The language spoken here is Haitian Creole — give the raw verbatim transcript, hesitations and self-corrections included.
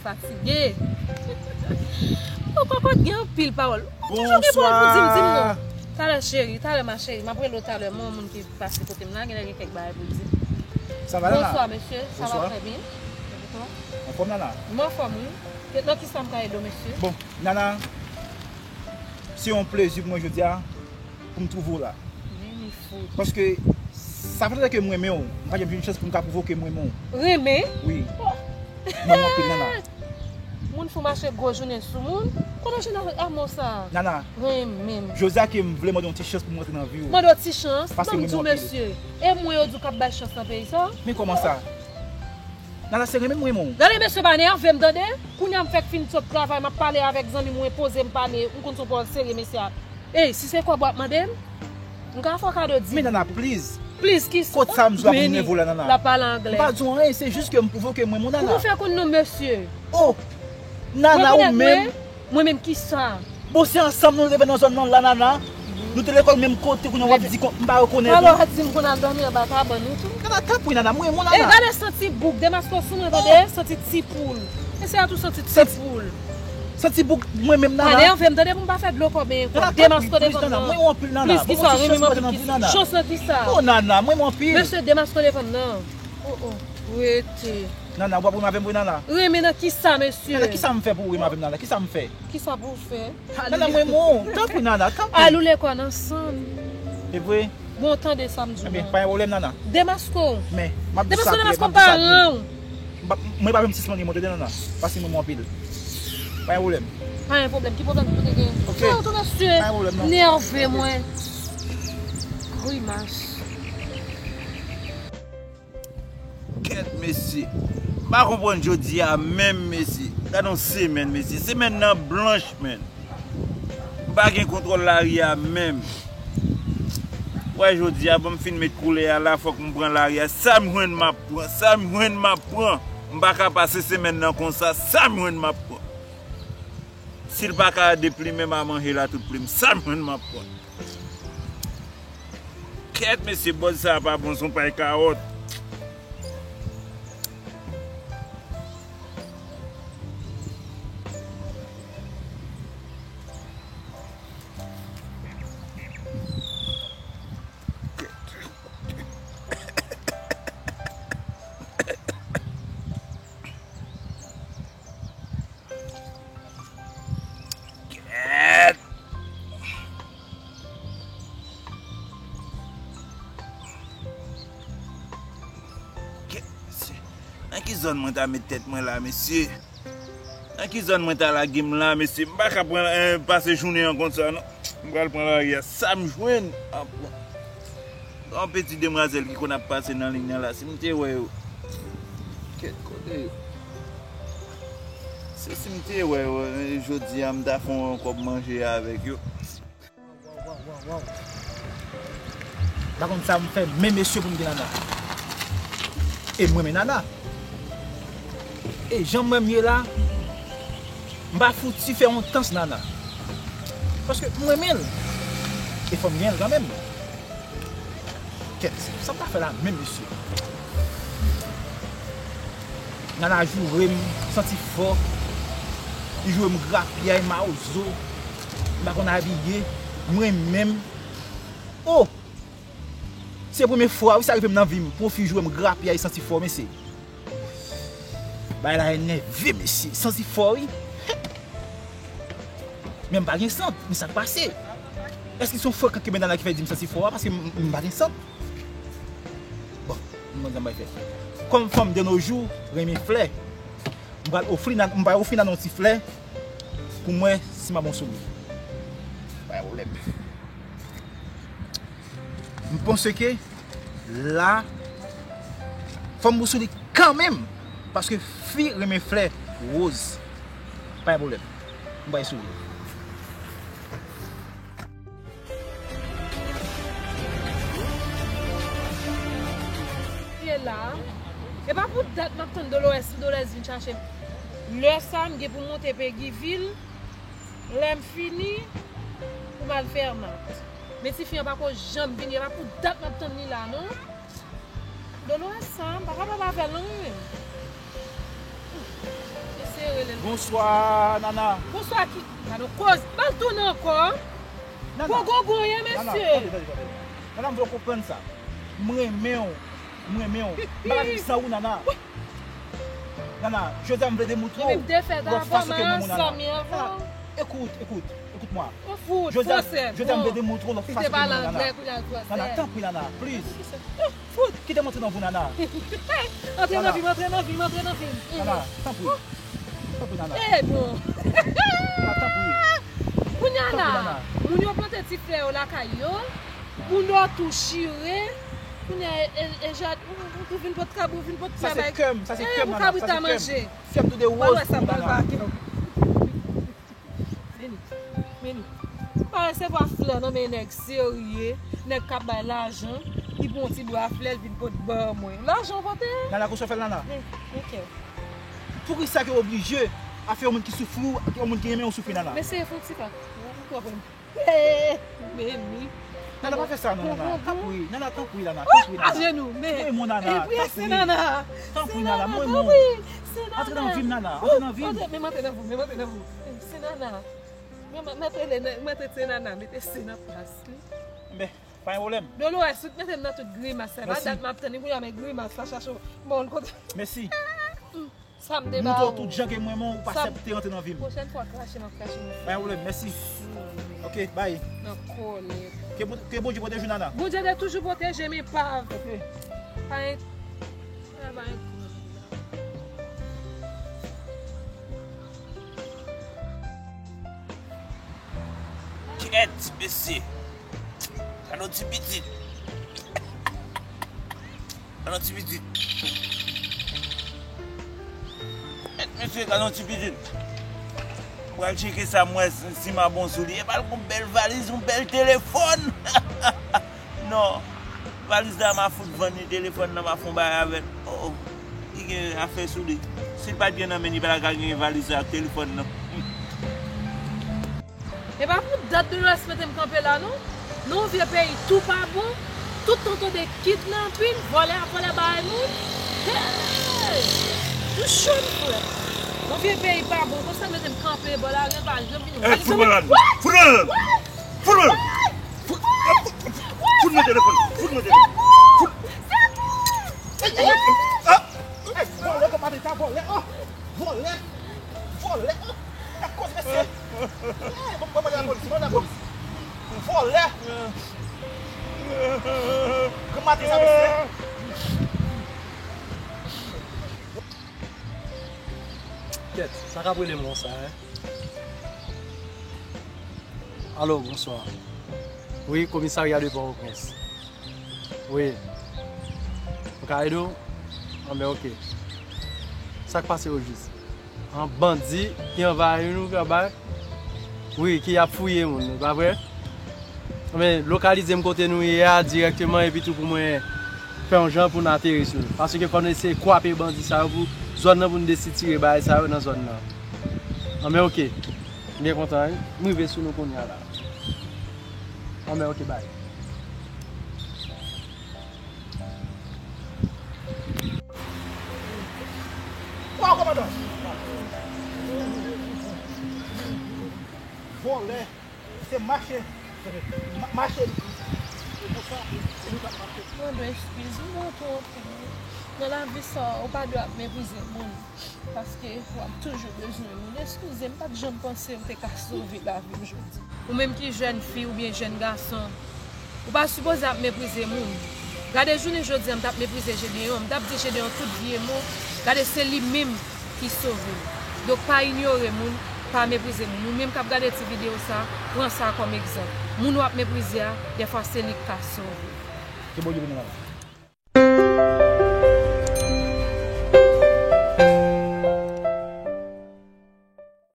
Fatige. Ou kokot gen anpil pawòl. Ou toujou gen pawòl pou di m, di m non. Talè cheri, talè ma cheri, m ap rele w talè. Mwen, yon moun ki pase kote m la, genlè gen kèk bagay pou di. Sa va, Nana? Bonswa, mesye. Sa va trè byen. E pou ou? Anfòm, Nana? M anfòm, wi. Nan ki sa m ka ede w, mesye? Bon, Nana, se yon plezi pou mwen jodi a pou m twouve w la. Paske sa fè lontan ke m renmen w. M pa janm jwenn chans pou m ka pwouve w ke m renmen w. Renmen? Wi. M renmen w anpil, Nana. Moun fou mache gwo jounen sou moun. Kote w jwenn amò sa? Nana. Renmen m. Jodi a ke m vle mande w yon ti chans pou m rantre nan vi w. Mande w ti chans? Paske m renmen w anpil. Ban m di w, mesye. E mwen yo di w k ap bay chans nan peyi sa? Men kòman sa? Nana, se renmen m renmen w. Gade mesye, pa nève m tande. Kounye a m fèk fin sot travay, m ap pale avèk zanmi m, mwen poze m pale, m konn se yon pawòl serye mesye a. Ey, si se kòb w ap mande m, m ka fè w kado di. Men Nana, please. Please kisa? Kot sa m di w la pou m nève w la, Nana? L ap pale anglè. M pa di w anyen, se jis ke m pwouve w ke m renmen w, Nana. Ou fè konn non mesye. Oh! Nana, ou menm? Mwen menm kisa? Bon, se ansanm nou leve nan zòn nan la, Nana. Nou te lekòl menm kote, kounye a w ap di kon, m pa rekonèt ou. Alò, w ap di m pou n al dòmi anba kabann ou tou? Nana, tanpri, Nana, mwen, mwen, Nana. E gade santi bouk, demaske w sou mwen, tande, santi ti poul. Mesye a tou santi ti poul. Santi bouk, mwen menm, Nana. Pa nève m, tande, pou m pa fè dlo kòb ankò. Nana, tanpri, please, Nana, mwen renmen w anpil, Nana. Please, kisa, renmen m anpil kisa? Chans nan kisa? Oh, Nana, mwen renmen w anpil. Mesye, demaske w devan m nan. Oh, oh, rete. Nana, w ap renmen avè m vre, Nana? Renmen nan kisa, mesye? Nana, kisa m fè pou w renmen avè m, Nana? Kisa m fè? Kisa pou w fè? Nana, mwen renmen w. Tanpri, Nana, tanpri. Al oule kò n ansanm. E vre? Bon, tande sa m di w. Ebyen, pa gen pwoblèm, Nana. Demaske w. Men, m ap di sa klè, m ap di sa byen. Demaske w, demaske w paran w. M pa, mwen pa menm sispann renmen w, tande, Nana. Paske m renmen w anpil. Pa gen pwoblèm. Pa gen pwoblèm. Ki pwoblèm ki pou te gen? Ok. Fè w tou, mesye. Pa gen pwoblèm, non. Nève mwen. Grimas. Kèt, mesye. M pa konprann jodi a menm, mesye. Gade yon semèn, mesye. Semèn nan blanch, menn. M pa gen kontwòl lari a menm. Wè, jodi a, bon, m fin met koulè a la, fòk m pran lari a. Sa m jwenn, m ap pran. Sa m jwenn, m ap pran. M pa ka pase semèn nan konsa. Sa m jwenn, m ap pran. Si l pa ka deplimen, m a manje l a tout plim. Sa m jwenn, m ap pran. Kèt, mesye, bòz sa a pa bon, se yon pay kawòt. Kèt! Kèt, mesye. Nan ki zòn mwen ta met tèt mwen la, mesye? Nan ki zòn mwen ta lage m la, mesye? M pa ka pran, eh, pase jounen an konsa, non. M pral pran lari a. Sa m jwenn, m ap pran. Yon peti demwazèl ki konn ap pase nan liy nan la, si m te wè yo. Kèt, kote yo? Se si m te wè yo, eh, jodi a, m ta fè yon kòb manje avèk yo. Waw, waw, waw, waw. M pa konn sa m fè, men mesye pou m gen Nana. E m renmen Nana. E jan m wè m ye la, m pa fouti fè yon tans Nana. Paske m renmen l. E fò m gen l kanmenm. Kèt, sa m ta fè la menm, mesye? Nana joure m, santi fò. Li joure m grapyay, mawozo. M pa konn abiye. M renmen m. Oh! Se premye fwa, wi, sa rive m nan vi m. Pou yon fi joure m grapyay, santi fò, mesye. Bagay la enève, mesye. Santi fò, wi. Men m pa gen sant. Men sa k pase? Èske se yon frekan ke medam la ki fè di m santi fò a? Paske m, m pa gen sant. Bon, m konn sa m pral fè. Kòm fanm de nos jours renmen flè, m pral ofri nan, m pral ofri nan yon ti flè pou m wè si m ap bon sou li. Pa gen pwoblèm. M panse ke la, fò m bon sou li kanmenm, paske fi renmen flè woz. Pa gen pwoblèm. M pral sou li. Li la. E pa pou dat m ap tann Dolores, si Dolores vin chache m. Lè sa, m gen pou monte Peguy vil. Lè m fini, pou m al Fernand. Men tifi an pako janm vini, e pa pou dat m ap tann li la, non. Dolores sa, m pa kapab avè l, non, mwen menm. Mesye, Bonswa, Nana. Bonswa, ki? Gade yon koz. Bal tounen ankò. Nana. Gwo gogo ye, mesye. Nana, tande, tande, tande. Nana, m vle w konprann sa. M renmen w. M renmen w. M pa ka viv san ou, Nana. Nana, jodi a m vle demontre w. Epi m te fè ta fason ke m renmen w, Nana. Nana, ekout, ekout, ekout mwen. Ou fout, fransè. Jodi a m vle demontre w lòt fason ke m renmen w, Nana. Nana, tanpri, Nana, please. Fout, kite m antre nan vi w, Nana. Antre nan vi m, antre nan vi m, antre nan vi m. Nana, tanpri. Tanpri, Nana. Eh, bon. Nana, tanpri. Kounye a la, tanpri, Nana. Moun yo plante ti flè yo lakay yo. Moun yo tou chire. Kounye a, e, e, e, jad-, ou, ou, ou vin pot kab, ou vin pot travay. Sa se kè m, sa se kè m, Nana, sa se kè m. Ou kabrit a manje. Kè m tou de woz pou ou, Nana. Meni, meni. Pa resevwa flè nan men nèg serye, nèg k ap bay lajan, li pran yon ti bwa flè, l vin pot ban mwen. Lajan w pote? Nana, konsa w fè l, Nana? Men, men kè w. Poukisa ke w oblije a fè yon moun ki soufri w, yon moun ki renmen w soufri, Nana? Men se fon ti pa. Ou konprann? Meni. Nana, pa fè sa non, Nana. Tanpri, Nana, tanpri, Nana, tanpri, Nana. Ajenou, men. Mwen, mon Nana, tanpri. Tanpri, Nana, mwen, mon. Antre nan vi m, Nana, antre nan vi m. Men m antre nan vi w, men m antre nan vi w. Se Nana. Mwen, mwen, mwen te le, mwen te se Nana, mete se nan plas li. Men, pa gen pwoblèm. Dolores, ou t mete m nan tout grimas sa. Pa dat m ap tann li, kounye a men grimas la chache w. Bon, kote. Mèsi. Sa m te ba ou. Montre w tout jan ke m renmen w, ou pa aksepte rantre nan vi m. Pwochèn fwa, krache, m ap krache nan figi w. Pa gen pwoblèm, mèsi. Ok, bye. Nan kòlèt. Ke Bon-, ke Bondye pwoteje w, Nana. Bondye te toujou pwoteje m, epav. Ok. Pa gen, pa gen. Kèt, mesye. Sa nou ti pitit. Gade yon ti pitit. Mèt mesye, gade yon ti pitit. M pral tcheke sa, m wè si, si m a bon sou li. E pa l gon bèl valiz, yon bèl telefòn. Non. Valiz la, m a fout vann li, telefòn nan, m a fè yon bagay avè l. Oh, oh. Li gen afè sou li. Si l pa t gen nan men li, li pa t ka gen valiz la ak telefòn nan. E pa pou dat Dolores mete m kanpe la, non. Nan yon vye peyi, tou pa bon. Tout tan tande kidnapin, vòlè ap vòlè bagay moun. Hey! M cho m frè. Yon vye peyi pa bon, konsa mete m kanpe bò la, gen pa janm vini. Hey, fout mwen la. Fout mwen la. Fout mwen la. Fout, fout, fout, fout mwen telefòn. Fout mwen telefòn. Fout. Hey, hey, hey. Ah! Hey, vòlè, kòm ap vòlè, oh! Vòlè! Vòlè! N ap koze, mesye! Eh, bon, bon, mande lapolis, mande lapolis! Vòlè! Granmaten sa, mesye! Kèt, sa k ap rele m konsa, en? Alo, bonswa. Wi, komisarya de Pòtoprens. Wi. M ka ede w? Anben, oke. Sa k pase ojis? An bandi ki anvayi nou, ki anvayi? Wi, ki ap fouye moun, e pa vre? Anben, lokalize m kote nou ye a dirèkteman, epi tou pou mwen fè yon jan pou n ateri sou nou. Paske fò nou eseye kwape bandi sa yo pou zòn nan, pou n desitire bagay sa yo nan zòn nan. Anben, oke. M byen kontan, wi. M rive sou nou kounye a la. Anben, oke, bay. Waw, kòmandan! Vòlè! Se mache! Ma-, mache! Se pou sa, se nou k ap mache. Mwen dwe eskiz, m twonpe. Nan lavi sa, ou pa dwe ap meprize moun. Paske w ap toujou bezwen moun. Eskize m, m pa t janm panse w te ka sove lavi m jodi. Ou menm ki jèn fi oubyen jèn gason, ou pa sipoze ap meprize moun. Gade jounen jodi a, m t ap meprize Jedeyon, m t ap di Jedeyon tout vye mo. Gade se li menm ki sove m. Donk pa inyore moun, pa meprize moun. Ou menm k ap gade ti videyo sa, pran sa kòm egzanp. Moun w ap meprize a, dèfwa se li k ka sove w. Ke Bondye beni w, manman.